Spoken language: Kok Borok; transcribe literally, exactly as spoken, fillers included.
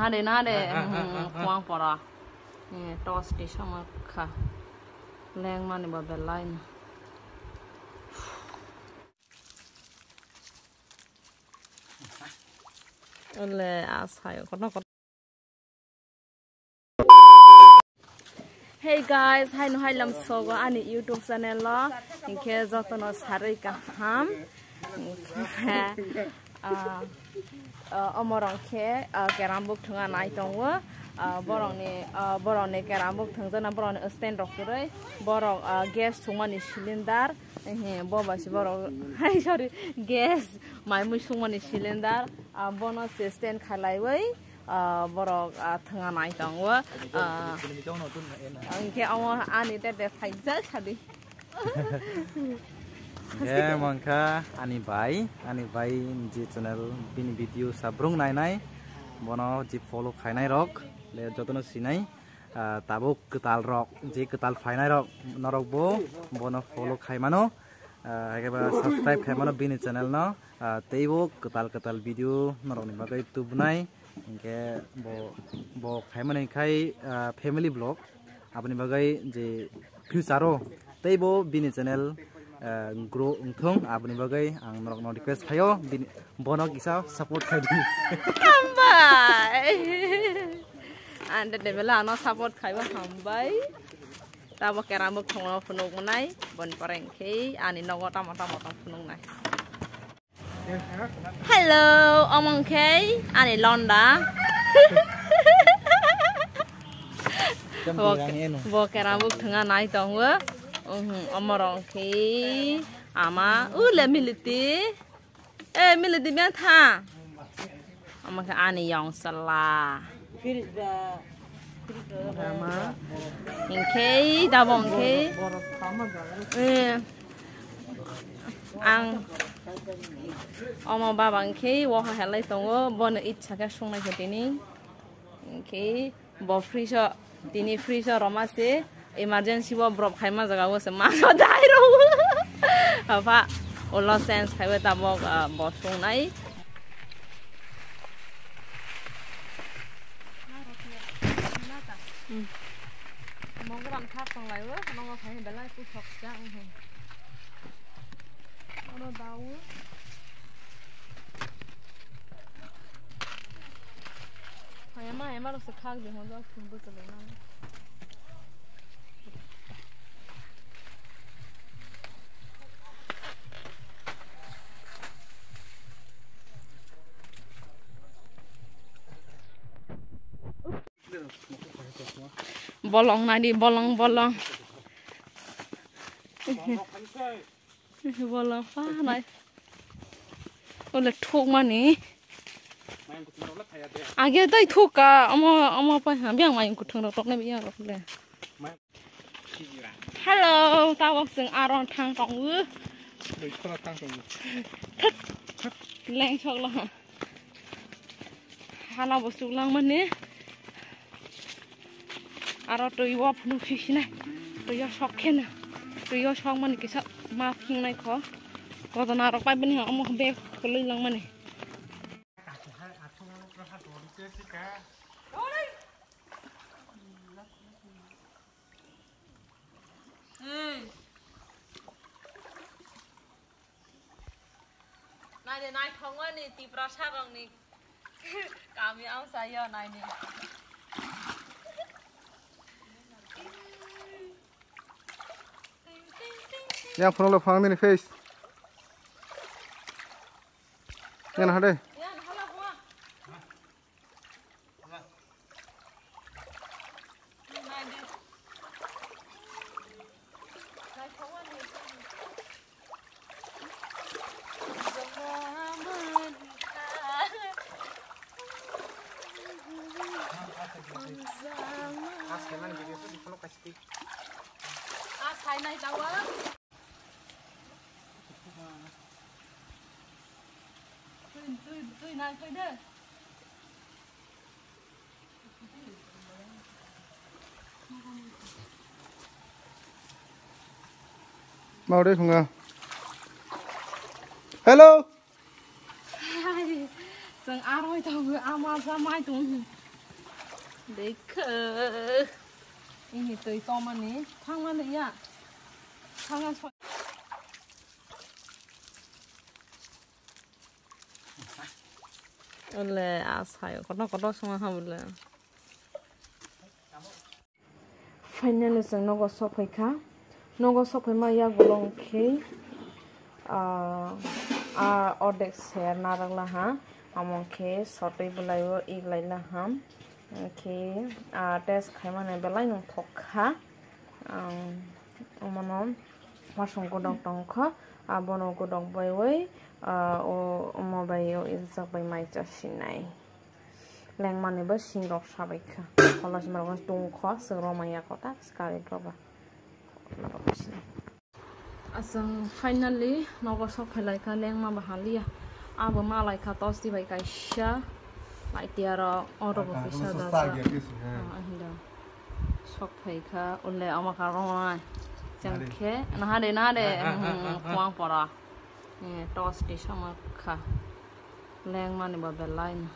Nade, nade, hmm, kuang pora. Eh, tos di sama kha. Leng mani ba belai na. Ole, asai, kono, kono. Hey guys, hai no hai lam sogo ani YouTube channel lo. Hinkhe jotono sarwi kaham. Hinkhe, ah, ah, omorong khe, ah, keram buk thunga nai tongo. Ah, borokni, ah, borokni keram buk thungjana borokni stand rok kwrwi. Borok, ah, gas thungmani cylinder. Ehe, bo bai se borok, hai, sorry, gas, mai mui sungmani cylinder, ah, bono se stand khalaiwi, ah, borok, ah, thwnga nai tongo, ah, hinkhe omo ani tete phaijak sadi. Hinkhe mangkha ani bai, ani bai je channel bini video sabrung nainai, bono je follow khainai rok, le jotono sinai. Ah, tabuk kwtal rok, je kwtal phainai rok, norok bo bono follow khai mano, ah, hai khe ba subscribe khai mano bini channel no, ah, tei bo kwtal kwtal video norok ni bagwi tubunai, hinkhe bo, bo khai mani khai, ah, family vlog, aboni bagwi je future o tei bo bini channel, eh, grow wngthung, aboni bagwi ang norokno request khaio, bini, bono kisa support khai di. Hambai. Ante de bela ano support khaibo hambai. Tabo keram buk thongno phunuk manai, bon poreng khe ani nogo tamo tamo tong phunuk nai. Hello, omong khe ani londa. Bo, bo keram buk thwnga nai tongo. Uhum, omorong khe ama, u le militi. Eh, militi biang tha. Omo khe ani yong sala. Rama. Hinkhe, dabo hinkhe. Eh, ang omo baba hinkhe, woha helai tongo, bono itsa khe sungnai khe tini. Hinkhe, bo fridge o, tini fridge o roma se, emergency bo borok khaima jaga o se, ma so dai ro. Apha, ulo sense khaiwi tabok, ah, bo sungnai. Hmm. Mogram thap tong lai o, nongo khai belai puthok cha, hmm. Ono dawi. Hayama, hayama rok se khak de, hono thum bo chalai na. Bolong nadi, bolong, bolong. Bolong pa nai. Ole thuk mani. Age dai thuk ka, omo, omo pa ha, biang mayung kuthung rok toknai biang rok le. Hello, tabok chwng aro thang tongo. Thak, thak, leng sok lo. Hala bo chuklang mani. Aro twi o phunuk sisina. Twi o sok kheno. Twi o sok mani kisa ma phingnai kho. Kodona rok pai bini omo bag kwlwi lang mani. Hey. Naidi naithokmani Tiprasa rokni kami amsaio naidi. Yang phunukle phang nini face. Yang hade. Twi, twi, twi nai phai de. Mauri khunga. Hello. Hai, chwng aroi tongo, ama jamai tong. Dekho. Ini twi tomani thangmani ya. Thangna so- Ole, asai, kotor kotor songha bole. Finally, chwng nogo sokphaikha. Nogo sokphaima yagulo khe, ah, ah, ordek ser narakla ha. Amo khe sotwi bwlai o iglai la ha. Khe, ah, test khaimani belai nung thok kha. Ang omono wasung godok tongkha. Abono godok baiwi, ah, o, omo bai o ijak bai mai cha sinai. Lengmani bo singrok sabaikha. Kolas marok tungkho, swrwng manya kotak, skari rok ba. Aswng finally nogo sok phailaikha, lengma ba haliya. Abo ma laikha tosti bai kaisa. Laitiya rok, oro bo kisa dajak. Ah, hinda. Sok phaikha, ule ama ka rong nai. Chang khe, naha de, naha de, hmm, kuang pora. Eh, tosti sama kha. Lengmani ba belai na.